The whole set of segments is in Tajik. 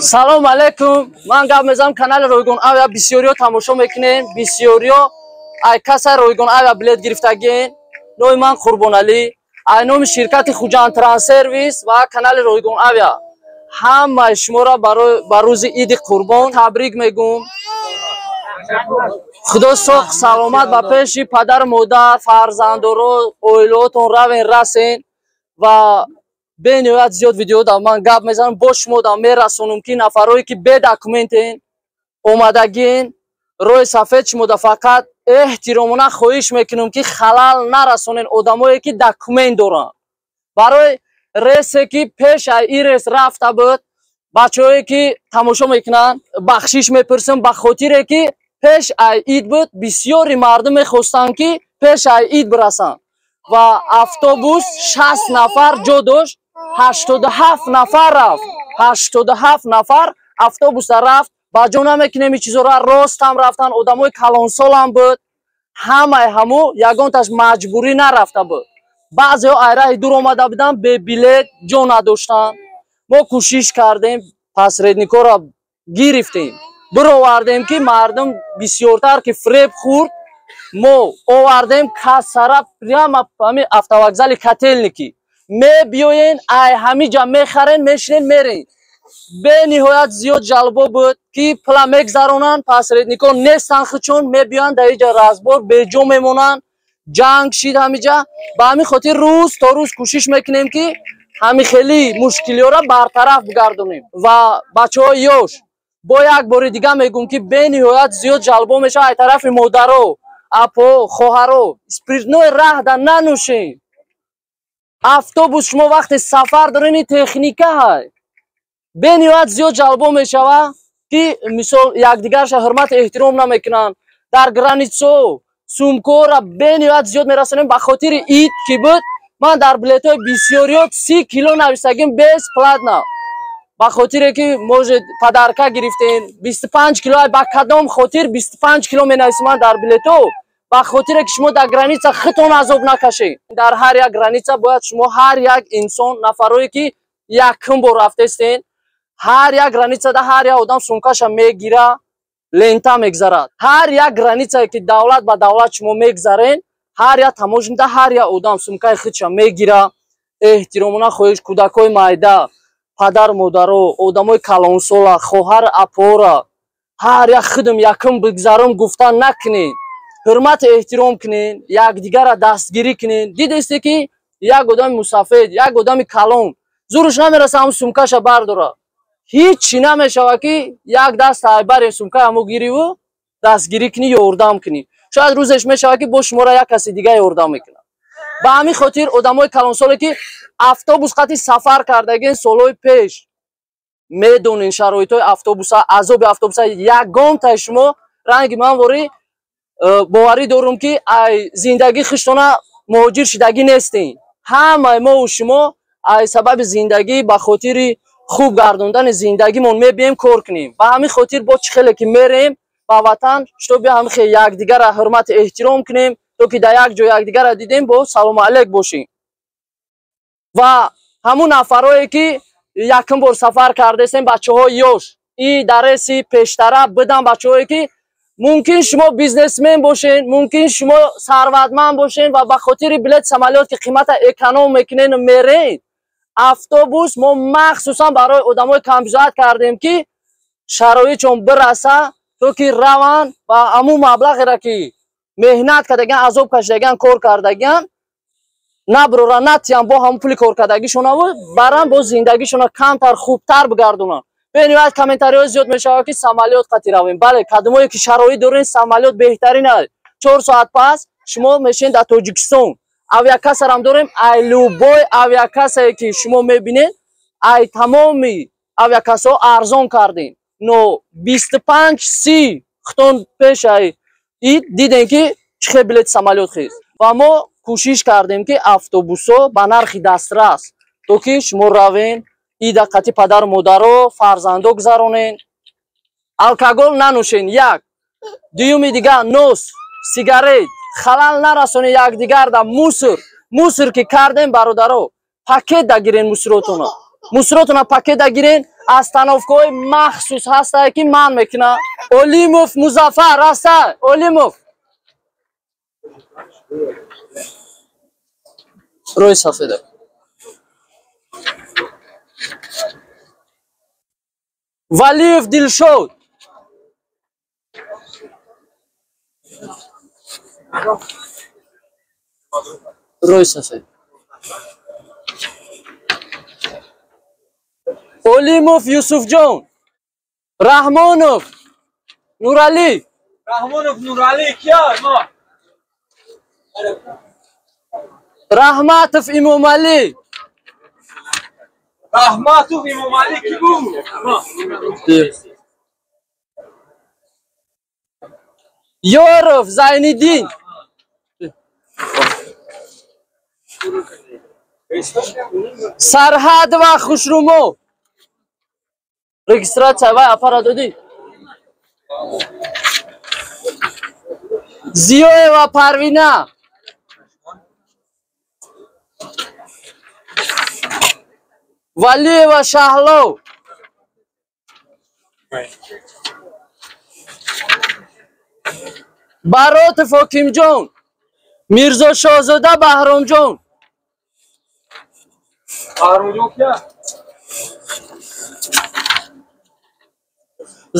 Салом алейкум. Ман гап мезанам канали Ройгон Авиа. Бисёриё тамошо мекунем, бисёриё ай каса Ройгон Авиа билет гирифтагин. Номи ман Қурбоналӣ, ай номи ширкати Хуҷанд Транссервис ва канали Ройгон Авиа ҳамаи шуморо ба рӯзи Иди Қурбон табрик мегӯм. Худо соқ саломат ба пеши падару модар, фарзандоро, оилаотон равен, расен. Ва бениҳоят зиёд видео да ман гап мезанам, бо шумо да мерасонам, ки нафарое ки бе документен омадагин роҳи сафед, шумо да фақат эҳтиромона хоҳиш мекунам, ки халал нарасонен одамое ки документ доранд. Барои рейсе ки пеш ай ин рейс рафта буд, бачаҳое ки тамошо мекунанд, бахшиш мепурсам, ба хотире ки пеш ай ид буд, бисёри мардум мехостанд, ки пеш ай ид бирасанд, ва автобус 60 нафар ҷо дошт, 87 нафар рафт, 87 нафар автобуса рафт. Ба ҷо намекунем ин чизоро, ростам рафтан, одамои калонсолам буд, ҳамаи ҳаму ягонташ маҷбурӣ нарафта буд. Баъзеҳо ай раҳи дур омада буданд, бе билет ҷо надоштанд. Мо кӯшиш кардем, посредникҳоро гирифтем, бировардем, ки мардум бисёртар ки фиреб хӯрд. Мо овардем кассара, прямо ҳами автовокзали Котельники мебиёен, ай ҳамиҷа мехарен, мешинен, мерен. Бениҳоят зиёд жалобо буд, ки пула мегзаронанд, посредникҳо нестанд, хучон мебиёянд, дар иҷа разбор беҷо мемонанд, ҷанг шид ҳамиҷа. Ба ҳамин хотир рӯз то рӯз кӯшиш мекунем, ки ҳамин хели мушкилиҳоро бартараф бигардонем. Ва бачаҳои ёш, бо як бори дига мегӯм, ки бениҳоят зиёд жалобо мешавад ай тарафи модаро, апо, хоҳаро: спиртной раҳда нанӯшем. Автобус шумо вақте сафар дорен, техника ҳай. Бениҳоят зиёд жалобо мешавад, ки мисол якдигарша ҳурмату эҳтиром намекунанд дар границо, сумкора бениҳоят зиёд мерасонем. Ба хотири ид ки буд, ман дар билетҳои бисёриёт 30 кило нависагим бесплатно, ба хотире ки может подарка гирифтем 25 кило. Ба кадом хотир 25 кило менависам ман дар билетҳо? Ба хотире ки шумо дар граница худтон азоб накашед. Дар ҳар як граница бояд шумо, ҳар як инсон, нафарое ки якум бор рафтестен, ҳар як границада ҳар як одам сумкаша мегира, лента мегзарад. Ҳар як границае ки давлат ба давлат шумо мегзарен, ҳар як таможнида ҳар як одам сумкаи худша мегира. Эҳтиромона хоҳиш, кӯдакҳои майда, падару модаро, одамои калонсола, хоҳар, апора, ҳар як худам якум бигзарам гуфта накунед, ҳурмату эҳтиром кунед, якдигарра дастгирӣ кунед. Дидесте, ки як одами мусафед, як одами калон зуруш намераса ҳамн сумкаша бардора, ҳичи намешавад, ки як даст айбаре сумкаи ҳамо гириву дастгирӣ кунӣ, ёрдам кунӣ. Шояд рӯзеш мешавад, ки бо шуморо як каси дига ёрдам мекунад. Ба ҳамин хотир одамои калонсоле ки автобус қати сафар кардагин солҳои пеш, медонен шароитҳои автобуса, азоби автобуса. Ягонтаи шумо ранги ман ворӣ боварӣ дорум, ки ай зиндагӣ хиштона муҳоҷир шидагӣ нестем. Ҳамаи мову шумо ай сабаби зиндагӣ, ба хотири хуб гардондани зиндагимон мебием кор кунем. Ба ҳамин хотир бо чӣ хеле ки мерем ба ватан, чтобы ҳамин хел якдигарра ҳурмату эҳтиром кунем, то ки дар як ҷо якдигарра дидем, бо салому алейк бошем. Ва ҳамун нафарое ки якум бор сафар кардесем, бачаҳои ёш, и дар рейси пештара бидан бачаҳое ки мумкин шумо бизнесмен бошен, мумкин шумо сарватманд бошен ва ба хотири билет самолёт ки қимата эконом мекунену мерен. Автобус мо махсусан барои одамои камбизоат кардем, ки шароитшон бираса, то ки раванд ва ҳамун маблағеро ки меҳнат кардагиан, азоб кашидагиан, кор кардагиан, наброра натиям, бо ҳамун пули коркардагишонаву баран бо зиндагишона камтар хубтар бигардонанд. Бениҳоят комментариҳои зиёд мешавад, ки самолёт қати равем. Бале, кадомое ки шароит дорен, самолёт беҳтарин аст. 4 соат пас шумо мешинед дар Тоҷикистон. Авиакассарам дорем, ай любой авиакассае ки шумо мебинед, ай тамоми авиакассаҳо арзон кардем. Но 25, 30 хутон пеш ай ид дидем, ки чӣ хел билети самолёт хест, ва мо кӯшиш кардем, ки автобусҳо ба нархи дастрас, то ки шумо равен, ида қати падару модаро, фарзандо гузаронен. Алкогол нанӯшен, як. Дуюми дига, нос, сигарет, халал нарасонед якдигарда. Мусор, мусор ки кардем, бародаро, пакет дагирен мусоротона, мусоротона пакет дагирен. Остановкаҳои махсус ҳастае ки ман мекунам. Олимов Музаффар ҳаста? Олимов. Рӯи сафеда. Валиев Дилшод. Рӯи сафед. Олимов Юсуфҷон. Раҳмонов Нуралӣ. Раҳмонов Нуралӣ кия? Ма. Раҳматов Имомалӣ. Раҳматов Имомалӣ ки буд? Ёров Зайниддин. Сарҳадова Хушрумов. Регистрация вай аппарат додӣ? Зиёева Парвина. Валиева Шаҳло. Баротов Ҳокимҷон. Мирзошоҳзода Баҳромҷон. Баҳромҷон кия?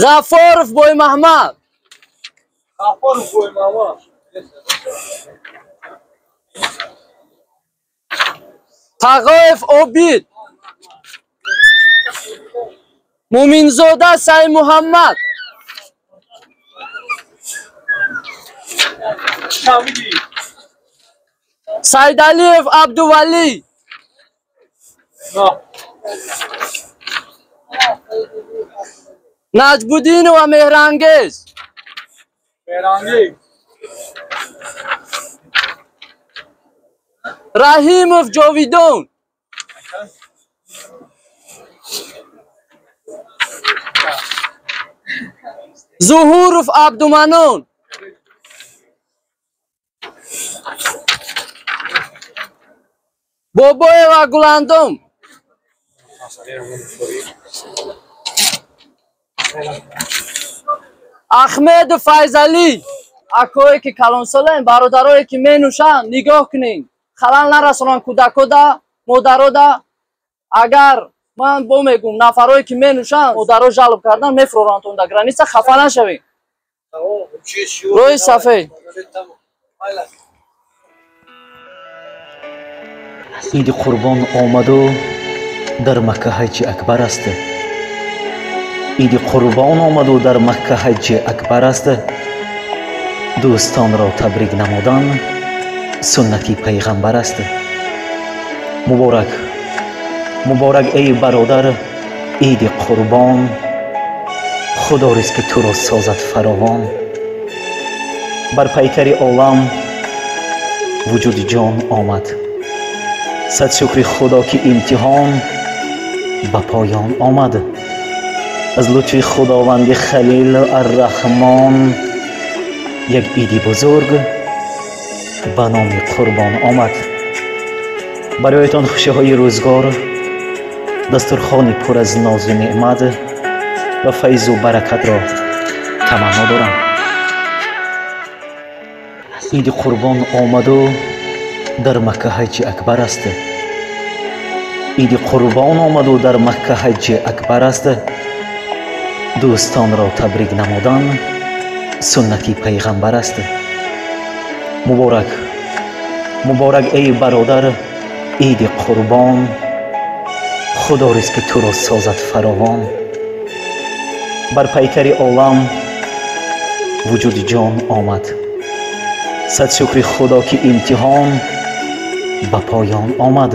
Ғаффоров Боймаҳмад. Ғаффоров Боймаҳмад. Тағоев Обид. Муминзода Саймуҳаммад. Сайдалиев Абдувалӣ. Наҷбуддинова Меҳрангез. Раҳимов Ҷовидон. Зуҳуров Абдуманон. Бобоева Гуландом. Ахмедов Файзалӣ. Акое ки калонсолаем, бародарое ки менӯшанд, нигоҳ кунед, халал нарасонанд кӯдакода, модарода. Агар ман бо мегӯм, нафарое ки менӯшанд, модаро жалоб кардан, мефуроранд дар граница, хафа нашавед. Рӯи сафед. Иди Қурбон омаду дар Макка ҳаҷи акбар аст. Иди Қурбон омаду дар Макка ҳаҷи акбар аст. Дӯстонро табрик намудан суннати пайғамбар аст. Муборак, муборак эй бародар, иди Қурбон. Худо ризқи туро созад фаровон. Бар пайкари олам вуҷуди ҷон омад. Сад шукри Худо ки имтиҳон ба поён омад. Аз лутфи Худованди Халил Арраҳмон як иди бузург ба номи Қурбон омад. Бароятон хушиҳои рӯзгор, дастурхони пур аз нозу неъмат ва файзу баракатро таманно дорам. Иди Қурбон омаду дар Макка ҳаҷи акбар аст. Иди Қурбон омаду дар Макка ҳаҷи акбар аст. Дӯстонро табрик намудан суннати пайғамбар аст. Муборак, муборак эй бародар, иди Қурбон. Худо ризқи туро созад фаровон. Бар пайкари олам вуҷуди ҷон омад. Сад шукри Худо ки имтиҳон ба поён омад.